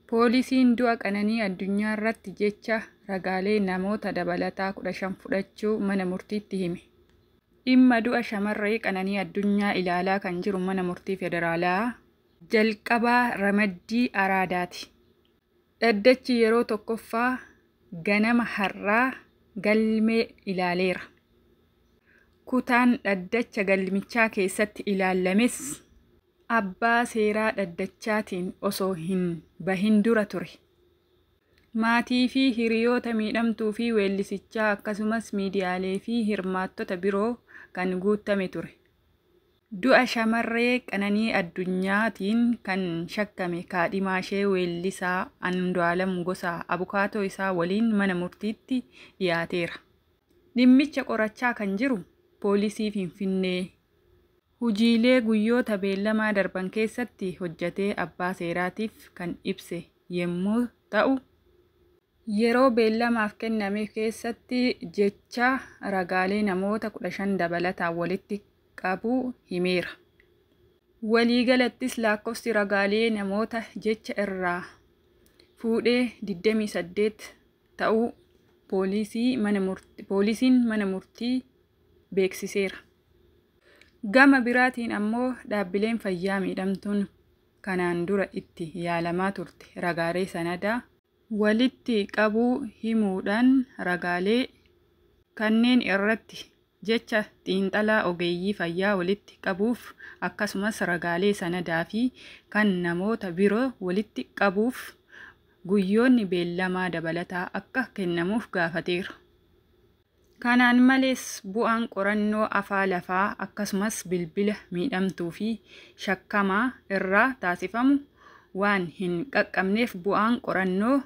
Poolisiin du'a Qananii Addunyaarratti jecha ragaalee namoota dabalataa 15 fudhachuu mana murtiitti hime. Dhimma du'a shamarree Qananii Addunyaa ilaalaa kan jiru mana murtii federaalaa jalqabaa ramaddii Araadaati. Dhaddachi yeroo tokkoffaa ganama har'aa galmee ilaaleera. Kutaan dhaddacha galmichaa keessatti ilaalames abbaa seeraa dhaddachaatiin osoo hin bahin dura ture. Maatii fi hiriyoota miidhamtuu fi weellisichaa akkasumas miidiyaalee fi hirmaattota biroo kan guutame ture. Du'a shamarree Qananii Addunyaatiin kan shakkame kaadhimaa ishee weellisaa Andu'aalam Gosaa abukaatoo isaa waliin mana murtiitti dhiyaateera. Dhimmicha qorachaa kan jiru poolisii Finfinnee hojiilee guyyoota beellamaa darban keessatti hojjetee abbaa seeraatiif kan ibse yommuu ta'u, yeroo beellamaaf kenname keessatti jecha ragaalee namoota 15 dabalataan walitti qabuu himeera. Waliigalattis lakkoofsi ragaalee namoota jecha irraa fuudhee 28 ta'uu poolisiin mana murtii beeksiseera. Gama biraatiin ammoo dhaabbileen fayyaa miidhamtuun kanaan dura itti yaalamaa turte ragaalee sanadaa walitti qabuu himuudhaan ragaalee kanneen irratti jecha xiinxalaa ogeeyyii fayyaa walitti qabuuf akkasumas ragaalee sanadaa fi kan namoota biroo walitti qabuuf guyyoonni beellamaa dabalataa akka kennamuuf gaafateera. Kanaan malees bu'aan qorannoo afaa lafaa akkasumas bilbila miidhamtuu fi shakkamaa irraa taasifamu waan hin qaqqabneef bu'aan qorannoo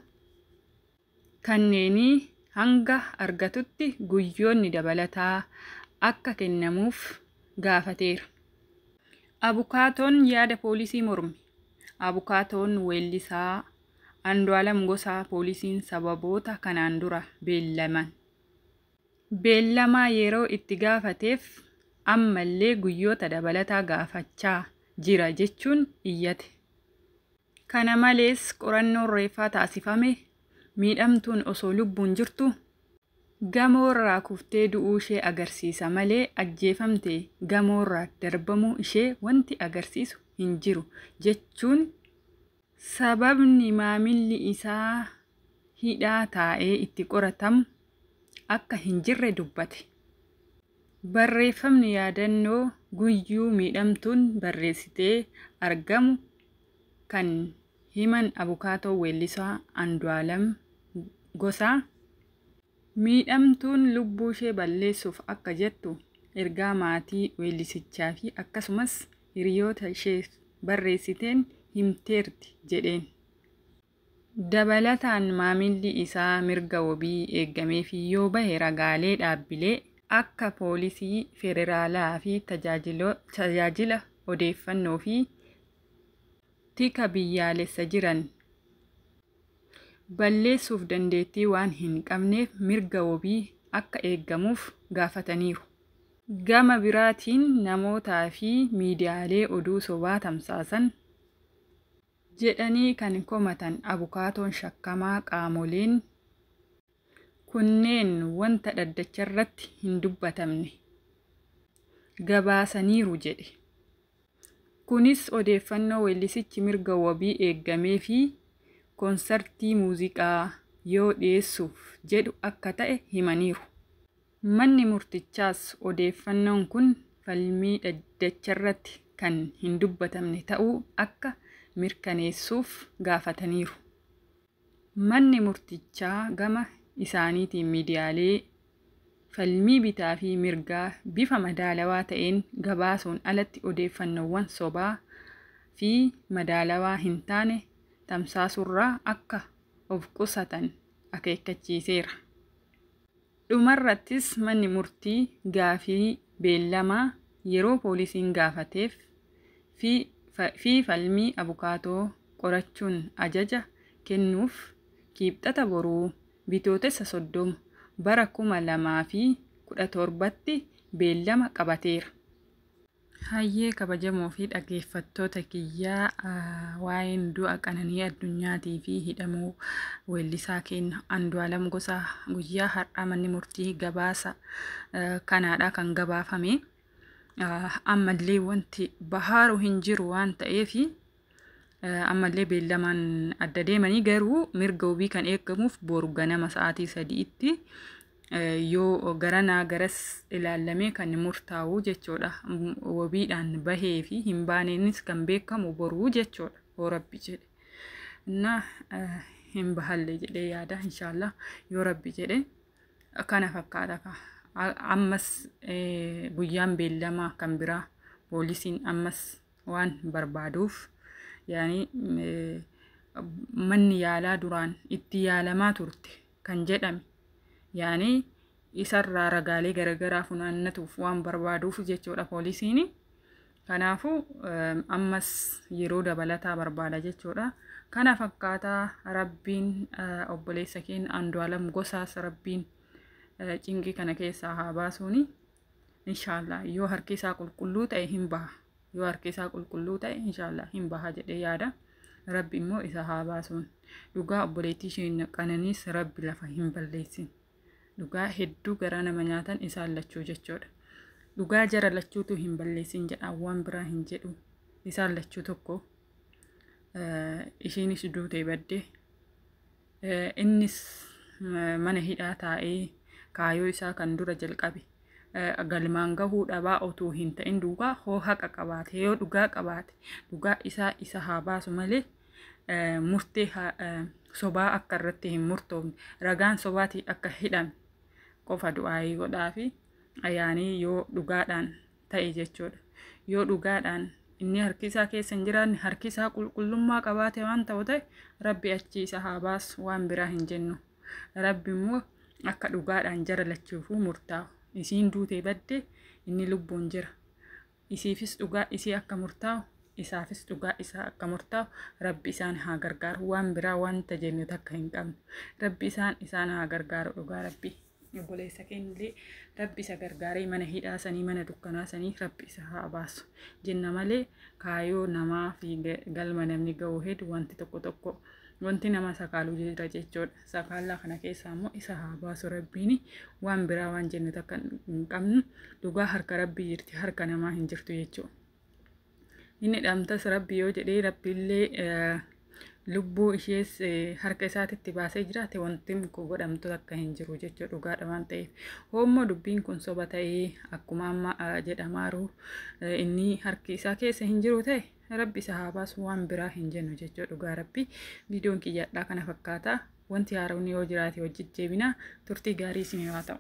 kanneenii hanga argatutti guyyoonni dabalataa akka kennamuuf gaafateera. Abukaatoon yaada poolisii morme. Abukaatoon weellisaa Andu'aalam Gosaa poolisiin sababoota kanaan dura beellamaa yeroo itti gaafateef ammallee guyyoota dabalataa gaafachaa jira jechuun iyyate. Kana malees qorannoon reeffaa taasifame miidhamtuun osoo lubbuun jirtu gamoorraa kuftee du'uu ishee agarsiisa malee ajjeefamte gamoorraa darbamuu ishee wanti agarsiisu hin jiru jechuun sababni maamilli isaa hidhaa taa'ee itti qoratamu akka hin jirre dubbate. Barreeffamni yaadannoo guyyuu miidhamtuun barreessitee argamu kan himan abukaatoo weellisaa Andu'aalam Gosaa miidhamtuun lubbuu ishee balleessuuf akka jettu ergaa maatii weellisichaa fi akkasumas hiriyoota isheef barreessiteen himteerti jedheen. Dabalataan maamilli isaa mirga wabii eeggameefii yoo bahe ragaalee dhaabbilee akka poolisii federaalaa fi tajaajila odeeffannoo fi tika biyyaalessa jiran balleessuuf dandeettii waan hin qabneef mirga wabii akka eeggamuuf gaafataniiru. Gama biraatiin namootaa fi miidiyaalee oduu sobaa tamsaasan jedhanii kan komatan abukaatoon shakkamaa qaamoleen kunneen wanta dhaddacharratti hin dubbatamne gabaasaniiru jedhe. Kunis odeeffannoo weellisichi mirga wabii eeggamee fi koonsartii muuziqaa yoo dhiyeessuuf jedhu akka ta'e himaniiru. Manni murtichaas odeeffannoon kun falmii dhaddacharratti kan hin dubbatamne ta'uu akka mirkaneessuuf gaafataniiru. Manni murtichaa gama isaaniitiin miidiyaalee falmii bitaa fi mirgaa bifa madaalawaa ta'een gabaasuun alatti odeeffannoowwan sobaa fi madaalawaa hin taane tamsaasurraa akka of qusatan akeekkachiiseera. Dhumarrattis manni murtii gaafii beellamaa yeroo poolisiin gaafateef fi falmii abukaatoo qorachuun ajaja kennuuf kibxata boruu bitootessa 30 bara 2017tti beellama qabateera. Hayyee kabajamoo fi dhaggeeffattoota kiyyaa, waa'een du'a Qananii Addunyaatii fi hidhamuu weellisaa keenya Andu'aalam Gosaa guyyaa har'aa manni murtii gabaasa kanaadha kan gabaafame. Ammallee wanti bahaaru hin jiru waan ta'eef ammallee beellamaan adda deemanii, garuu mirga wabii kan eegamuuf boru ganama sa'aatii 3tti yoo garanaa garas ilaallamee kan murtaa'u jechuudha. Wabiidhaan bahee fi hin baaneenis kan beekamu boruu jechuudha. Yoo Rabbi jedhe. Na hin bahallee jedhee yaada, inshaallah, yoo Rabbi jedhe kana fakkaata. Ammas guyyaan beellamaa kan biraa poolisiin ammas waan barbaaduuf, yaani manni yaalaa duraan itti yaalamaa turte kan jedhame, yaani isarraa ragaalee garaagaraa funaannatuuf waan barbaaduuf jechuudha poolisiin. Kanaafuu ammas yeroo dabalataa barbaada jechuudha. Kana fakkaataa Rabbiin obboleessa keenya Andu'aalam Gosaas Rabbiin cinqii kana keessaa haa baasuuni. Inshaallah yoo harki isaa qulqulluu ta'e hin baha. Yoo harki isaa qulqulluu ta'e inshaallah hin baha jedhee yaada. Rabbi immoo isa haa baasuun. Dhugaa obboleettii isheen Qananiis Rabbi lafa hin balleessin. Dhugaa hedduu garaa nama nyaatan isaan lachuu jechuudha. Dhugaa jara lachuutu hin balleessin jedha, waan biraa hin jedhu. Isaan lachuu tokko, ishiinis duutee badde, innis mana hidhaa taa'ee kaayoo isaa kan dura jalqabe galmaan gahuu dhabaa otuu hin ta'in, dhugaa hoo haqa qabaate, yoo dhugaa qabaate dhugaa isaa isa haa baasu malee murtee sobaa akka irratti hin murtoofne, ragaan sobaatii akka hidhame qofa du'aayii godhaa fi ayyaanii yoo dhugaadhaan ta'e jechuudha. Yoo dhugaadhaan inni harki isaa keessa hin jiraanne, harki isaa qulqullummaa qabaate waan ta'u ta'e, Rabbi achi isa haa baasu, waan biraa hin jennu. Rabbi immoo akka dhugaadhaan jara lachuufuu murtaa'u. Isiin duutee badde, inni lubbuun jira. Isiifis dhugaa isii akka murtaa'u, isaafis dhugaa isaa akka murtaa'u Rabbi isaan haa gargaaru. Waan biraa wanta jennu takka hin qabnu. Rabbi isaan haa gargaaru, dhugaa Rabbi. Obboleessa keenyallee Rabbi isa gargaaree mana hidhaa sanii, mana dukkanaa sanii Rabbi isa haa baasu jenna malee, kaayoo namaa fi galma namni ga'u hedu wanti tokko tokko wanti nama sakaaluu jira jechuudha. Sakaallaa kana keessaa immoo isa haa baasu Rabbiin, waan biraa waan jennu takka hin qabnu. Dhugaa harka Rabbii jirti, harka namaa hin jirtu jechuudha. Inni dhamtas Rabbi yoo jedhee Rabbiillee lubbuu ishees harka isaatitti baasee jiraate, wanti godhamtu takka hin jiru jechuudha, dhugaadha waan ta'eef. Hoommoo dubbiin kun soba ta'ee akkuma amma jedhamaaru inni harki isaa keessa hin jiru ta'e, Rabbi isa haa baasu, waan biraa hin jennu jechuudha, dhugaa Rabbi. Viidiyoon kiyyadhaa kana fakkaata. Wanti haaraan yoo jiraate hojii deebina. Turtii gaarii isin haa ta'u.